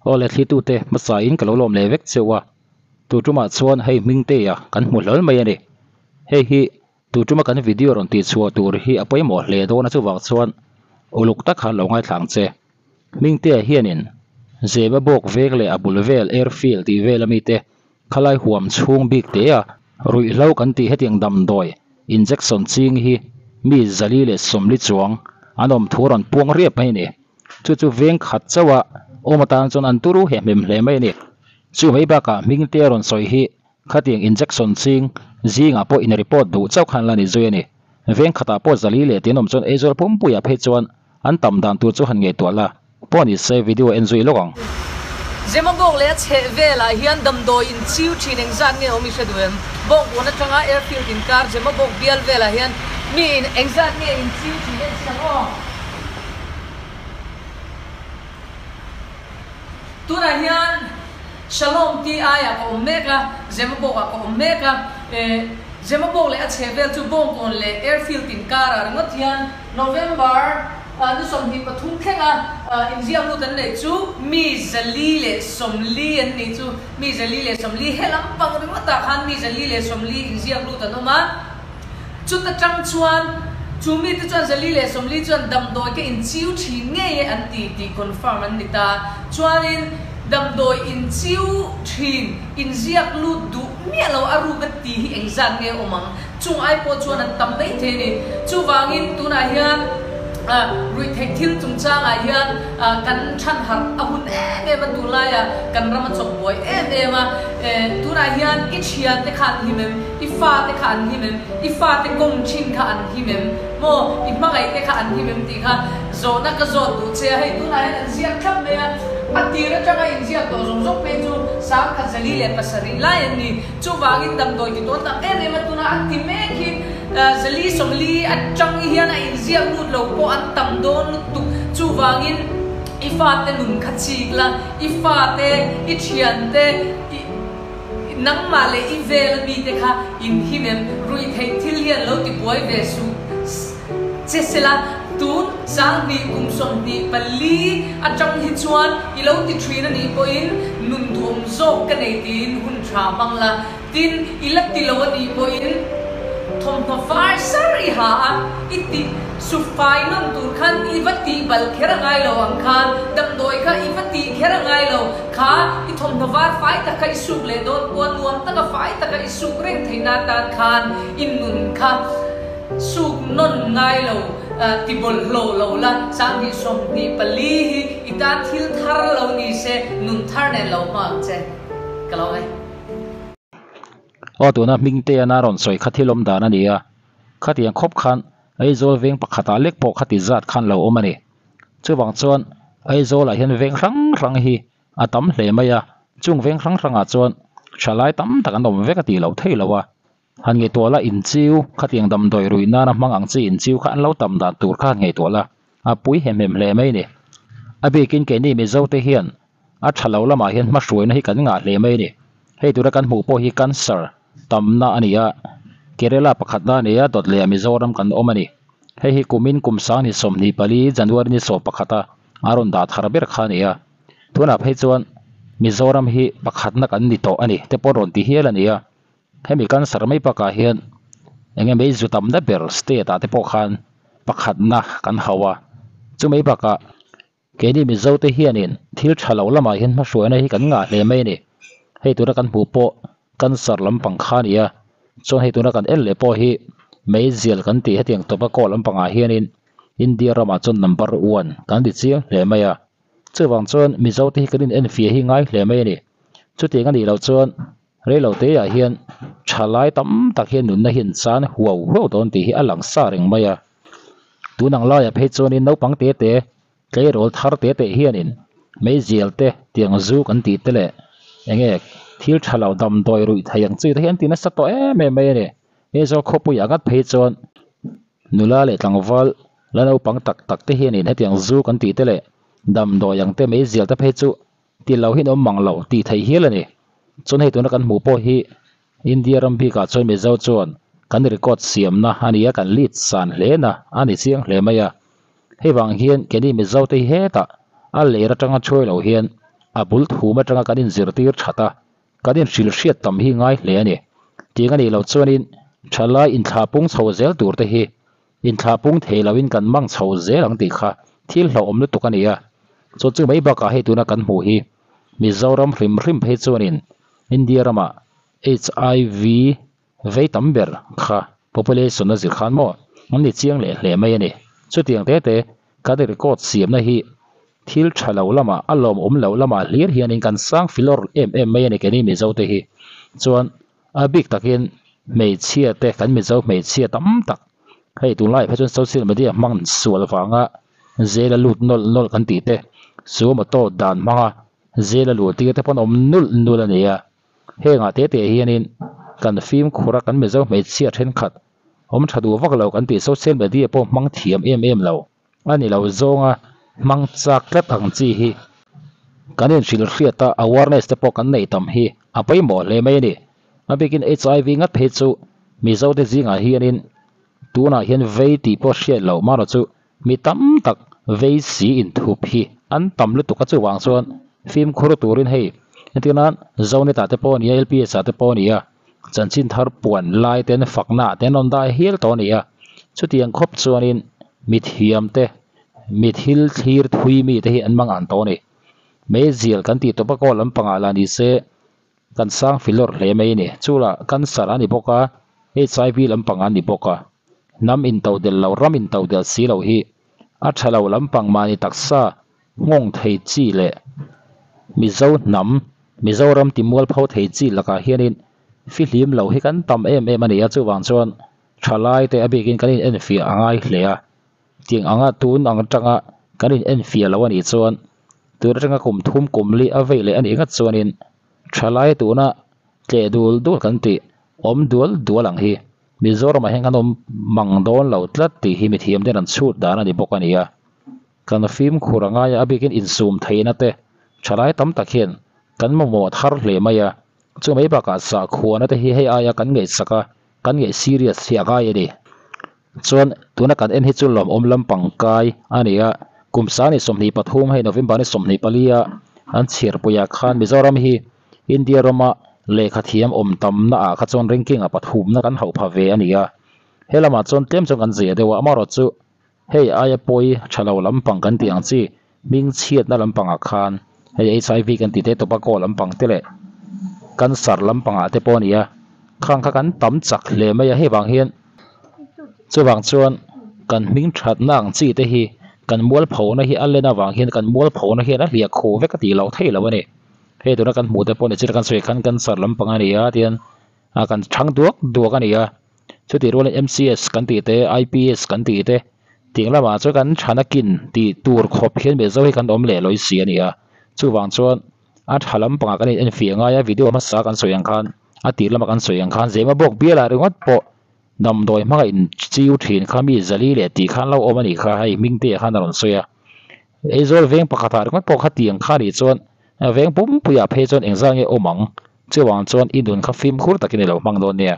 Aw le thlitute hmasain ka lo lawm leh vek cheu a, tu tumah chuan hei Hmingtea kan hmu hlawl mai a ni. Hei hi tu tuma kan video rawn tihchhuah tur hi a pawimawh hle dawn a chuvang chuan uluk tak khan lo ngaithla ang che. Hmingtea hianin Zema bawk vek leh a bul vel airfield tih vel ami te khalai huam chhung bik te a ruihhlo kan tih hetiang damdawi injection ching hi mi 440 chuang an awm thu rawn puang riap mai a ni. Chu chu veng khat chauh a awm atan chuan an turu heh hmem hle mai a ni. Chu mai bakah Hmingtea rawn sawi hi khatiang injection ching zingah pawh in report duh chauh khan la ni zui a ni. Veng khatah pawh zali leh tin awm chuan Aizawl pumpuiah phei chuan an tam dan tur chu han ngaihtuah la pawh ni se video en zui lawk ang. Zemabawk leh a chheh velah hian damdawi in chiu thin engzat nge awm i hre duh em? Bawngkawn atanga airfield inkar Zemabawk bial velah hian mi in engzat nge in chiu thin en chiang aw? Tunah hian Shalom tih aiah ka awm mek a, Zemabawkah ka awm mek a. Zemabawk leh a chheh vel chu Bawngkawn leh Airfield inkarah ringawt hian November ni 23 thlenga inziak lut an neih chu mi 440 an nih chu. Mi 440 he lampang ringawtah khan mi 440 inziak lut an awm a. Chuta tang chuan chu mite chuan 440 chuan damdawi ka inchiu thin ngei e an ti tih confirm an ni ta. Chuanin damdawi inchiu thin inziak lut duh miah lo a ruk a ti hi engzat nge awm ang? Chung ai pawh chuan an tam mai thei a ni. Chuvangin tunah hian ruihtheih thil chungchangah hian kan than harh a hun em em a, tunlaiah kan ram a chawp buai em em a. Tunah hian i thiante kha an him em? I fate kha an him em? I fate kawm thin kha an him em? Maw i hmangaih te kha an him em tih kha zawhna ka zawt duh che a, hei tunah hian an ziak thlap mai a, a tir atanga inziak tawh zawng zawng phei chu 1047 lai an ni. Chuvangin damdawi ti tawn tak em em a tunah an ti mek hi 440 atang hian a inziak lut lo pawh an tam dawn lutuk. Chuvangin i fate nun kha chik la, i fate, i thiante, i nangmah leh i vel a mite kha inhim em? Ruihtheih thil hian lo ti buai ve suh che sela, tun 2024 atang hi chuan i lo ti thin a nih pawhin nun duhawm zawk ka nei tiin hun tha hmang la, tin i la ti lo a nih pawhin thawmhnaw var sar i ha a, i ti su fai nawn tur khan i va tih bal kher a ngai lo ang khan damdawi kha i va tih kher a ngai lo. Kha i thawmhnaw var fai tak kha i suk leh dawn puan nuam taka fai taka i suk reng theihna atan khan i nun kha suk nawn ngai lo ti bawlhhlawh lo la, 2024 hi i tan thil thar lo ni se nun thar nen lo hma ang che ka lo e. Aw tuna Hmingtea na rawn sawi kha thil awm dan a ni a, khatiang khawp khan Aizawl veng pakhatah lek pawh khati zat khan lo awm a ni. Chuvang chuan Aizawlah hian veng hrang hrang hi a tam hle mai a, chung veng hrang hrangah chuan thalai tam tak an awm vek a tih loh theih loh a. Han ngaihtuah la inchiu khatiang damdawi ruih nana hmang ang chi inchiu kha an lo tam dan tur kha han ngaihtuah la, a pui hem hem hle mai a ni. A bikin keini Mizo te hian a tha lo lamah hian hmahruaina hi kan ngah hle mai a ni. Hei tura kan hmuh pawh hi cancer tamna a ni a, Kerala pakhatna a ni a, dawt leh Mizoram kan awm a ni. Hei hi kumin kum 2024 January ni 11 a a rawn dah thar ber kha a ni a. Tunah phei chuan Mizoram hi pakhatna kan ni tawh a ni te pawh rawn ti hial a ni a. Hemi cancer mai bakah hian eng nge mei zu tamna ber state ah te pawh khan pakhatna kan hauh a. Chumai bakah Keini Mizote hianin thil tha lo lamah hian hmahruaina hi kan ngah hle mai a ni. Hei tuna kan hmuh pawh cancer lampang kha a ni a, chuan hei tuna kan en leh pawh hi meizial kan tih hetiang tobacco lampangah hianin India ramah chuan number one kan ti chiang hle mai a. Chuvang chuan Mizote hi kan inenfiah hi ngai hle mai a ni. Chutiang a nih loh chuan reilo teah hian thalai tam tak hian nunna hi an chan huau huau dawn tih hi a lang sa reng mai a. Tun ang laiah phei chuanin naupang te te tleirawl thar te te hianin meizial te tiang zu kan tih te leh eng nge thil tha lo damdawi ruih thei ang chi te hi an ti nasa tawh em em mai a ni. Aizawl khawpuiah ngat phei chuan nula leh tlangval la naupang tak tak te hianin hetiang zu kan tih te leh damdawi ang te meizial te phei chu ti lo hi an awm mang lo tih theih hial a ni. Chuan hei tuna kan hmuh pawh hi India ram bikah chuan Mizo chuan kan record siamna a ni a, kan lead san hle na a ni chiang hle mai a. Hei vang hian keini Mizo te hi hetah a ler atanga chhuai lo hian A bul thum atanga kan inzirtir that a, kan inhrilhhriat tam hi ngai hle a ni. Tiang a nih loh chuanin thalai inthlahpung chho zel tur te hi inthlahpung thei loin kan mang chho zel ang tih kha thil hlauhawm lutuk a ni a. Chu chu mai bakah hei tuna kan hmuh hi Mizoram hrim hrim phei chuanin India ramah HIV vei tam ber kha population a zir khan maw an ni chiang leh hle mai a ni. Chutiang te te kan record siamna hi thil tha lo lamah a lawmawm loh lamah hlir hianin kan sang filawr em em mai a ni keini Mizo te hi. Chuan a bik takin hmeichhia te kan Mizo hmeichhia tam tak hei tunlaiah phei chuan social media hmang sual vanga zel a lut nawlh nawlh kan tih te sumoto dan hmanga zel a luh tir te pawh an awm nulh nulh a ni a. Hengah te te hianin kan fimkhur a, kan Mizo hmeichhia thenkhat awm tha duh vak lo kan tih social media pawh hmang thiam em em lo a ni lo zawnga hmang chak tlat ang chi hi kan inhrilh hriat a, awareness te pawh kan neih tam hi a pawimawh hle mai a ni. A bikin HIV ngat phei chu Mizo te zingah hianin tunah hian vei tih pawh hriat loh marawh chu Mi tam tak vei si inthup hi an tam lutuk a, chuvang chuan fimkhur turin hei entir nan Zoneta te pawh a ni a, LPS ah te pawh a ni a, chanchin thar puan lai ten fakna ah te an rawn dai hial tawh a ni a, chutiang khawp chuanin mi thiam te, mi thil thlir thui mi te hi an mang an tawh a ni. Meizial kan tih tobacco lampangah lah ni se kan sang filawr hle mai a ni, chu lah cancer a ni bawk a, HIV lampang a ni bawk a. Hnam intodelh lo, ram intodelh si lo hi a tha lo lampang mahni taksa nghawng thei chi leh Mizo hnam, Mizoram timualpho thei chi lakah hianin fihlim lo hi kan tam em em a ni a, chuvang chuan thalai te a bikin kan inenfiah a ngai hle a, tiang anga tun ang atanga kan inenfiah lo a nih chuan tun atanga kum thum kum li a vei leh a nih ngat chuanin thalai tuna tleh dul dul kan tih awm dual dual ang hi. Mizoramah hian kan awm mang dawn lo tlat tih hi mithiam ten an chhut dan a ni bawk a ni a. Kan fimkhur a ngai a, a bikin insum theihna te thalai tam tak hian kan mamawh thar hle mai a. Chu mai bakah sahkhuana te hi hei aia kan ngaihsak a, kan ngaih serious hi a ngai a ni. Chuan tuna kan en hi chu lawmawm lampang kai a ni a, kum sani 23 hei November ni 24 a an chhiarpuiah khan Mizoram hi India rama lehkha thiam awm tamna ah kha chuan ranking ah pathumna kan hauh pha ve a ni a, he lamah chuan tlem chuan kan zia deuh a, amaherawh chu hei aia pawi tha lo lampang kan tih ang chi hming chhiatna lampangah khan hei HIV kan tih te tobacco lampang te leh cancer lampangah te pawh a ni a, khang kha kan tam chak hle mai a, hei vang hian chuvang chuan kan hming thatna ang chi te hi kan mualphona hi a len avang hian kan mualphona hian a hliah khuh vek a tih loh theih loh a ni. Hei tuna kan hmuh te pawh ni chila kan sawi khan cancer lampang a ni a tian a kan chhang duak duak a ni a chutih rualin M_C_S kan tih te I_P_S kan tih te tiang lamah chuan kan thana kin tih tur khawp hian Mizo hi kan awm leh lawi si a ni a chuvang chuan a tha lampangah kan in enfiah ngai a video hmasa kan sawi ang khan a tir lama kan sawi ang khan zema bawk bialah ringawt pawh damdawi hmanga in chiu thin kha mi zali leh tih khan lo awm a nih kha hei hming te ah khan a rawn sawi a. Aizawl veng pakhatah ringawt pawh khatiang kha nih chuan veng pumpuiah phei chuan engzah nge awm ang? Chuvang chuan i nun kha fimkhur takin i lo hmang dawn nia.